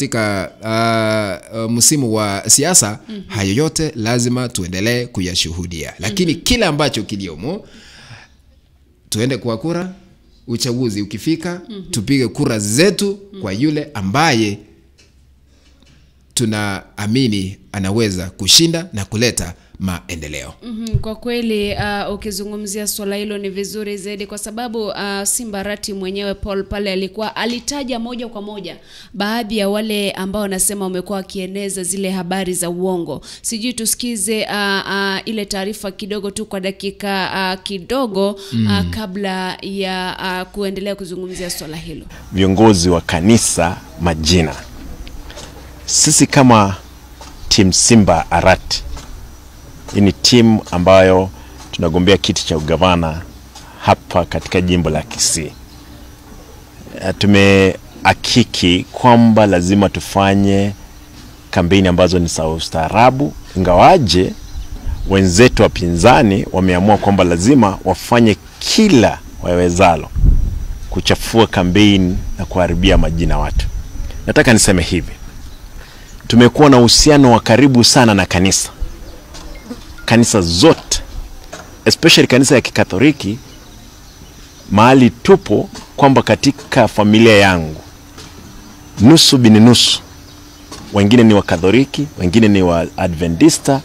katika msimu wa siasa, hayo yote lazima tuendelee kuyashuhudia. Lakini kila ambacho kiliomo, tuende kwa kura, uchaguzi ukifika, tupige kura zetu kwa yule ambaye tunaamini anaweza kushinda na kuleta maendeleo. Kwa kweli ukizungumzia swala hilo ni vizuri zaidi, kwa sababu Simba Arati mwenyewe Paul pale alikuwa alitaja moja kwa moja baadhi ya wale ambao wanasema wamekuwa wakieneza zile habari za uongo. Sijui tusikize ile taarifa kidogo tu kwa dakika kidogo kabla ya kuendelea kuzungumzia swala hilo. Viongozi wa kanisa majina. Sisi kama team Simba Arati, hii ni timu ambayo tunagombea kiti cha ugavana hapa katika jimbo la Kisii. Tumehakiki kwamba lazima tufanye kampeni ambazo ni za ustaarabu, ingawaje wenzetu wapinzani wameamua kwamba lazima wafanye kila wawezalo kuchafua kampeni na kuharibia majina watu. Nataka niseme hivi, tumekuwa na uhusiano wa karibu sana na kanisa. Kanisa zote, especially kanisa ya Kikatoliki, mahali tupo kwamba katika familia yangu nusu bini nusu, wengine ni wa Katoliki, wengine ni wa Adventista,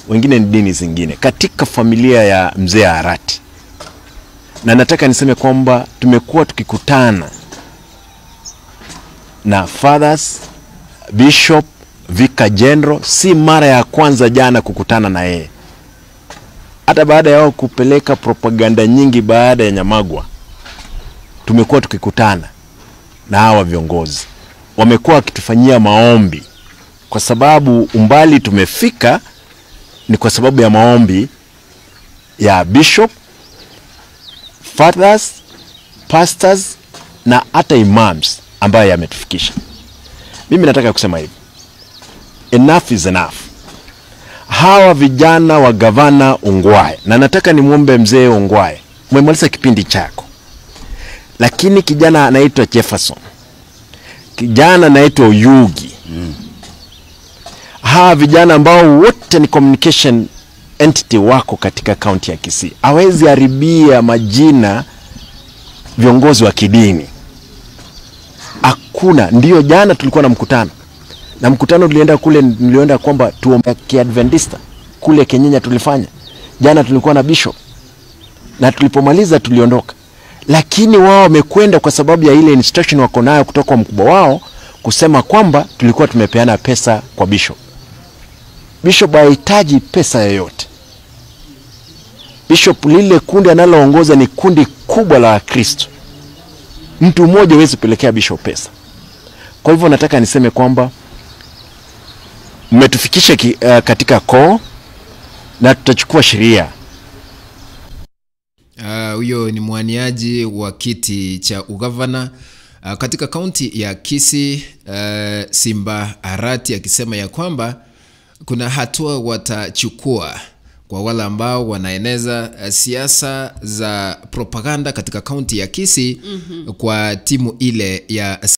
wengine ni dini zingine, katika familia ya mzee Arati. Na nataka niseme kwamba tumekuwa tukikutana na fathers, bishop, Vicar General, si mara ya kwanza jana kukutana na yeye. Hata baada yao kupeleka propaganda nyingi baada ya Nyamagwa, tumekuwa tukikutana na hawa viongozi. Wamekuwa wakitufanyia maombi, kwa sababu umbali tumefika ni kwa sababu ya maombi ya bishop, fathers, pastors na hata imams ambaye yametufikisha. Mimi nataka kusema hivi, enough is enough. Hawa vijana wa gavana Ongwae, na nataka nimuombe mzee Ongwae, umemaliza kipindi chako, lakini kijana anaitwa Jefferson, kijana anaitwa Oyugi, hawa vijana ambao wote ni communication entity wako katika county ya Kisii, hawezi haribia majina viongozi wa kidini. Hakuna. Ndio jana tulikuwa na mkutano, na mkutano tulienda kule, nilienda kwamba tuombe Kiadventista kule Kenyenya tulifanya. Jana tulikuwa na bishop, na tulipomaliza tuliondoka. Lakini wao wamekwenda kwa sababu ya ile instruction wako nayo kutoka kwa mkubwa wao kusema kwamba tulikuwa tumepeana pesa kwa bishop. Bishop hahitaji pesa yoyote. Bishop lile kundi analoongoza ni kundi kubwa la Kristo. Mtu mmoja hawezi pelekea bishop pesa. Kwa hivyo nataka niseme kwamba mmetufikisha katika koo na tutachukua sheria. Huyo ni mwaniaji wa kiti cha ugavana katika kaunti ya Kisii, Simba Arati, akisema ya kwamba kuna hatua watachukua kwa wale ambao wanaeneza siasa za propaganda katika kaunti ya Kisii kwa timu ile ya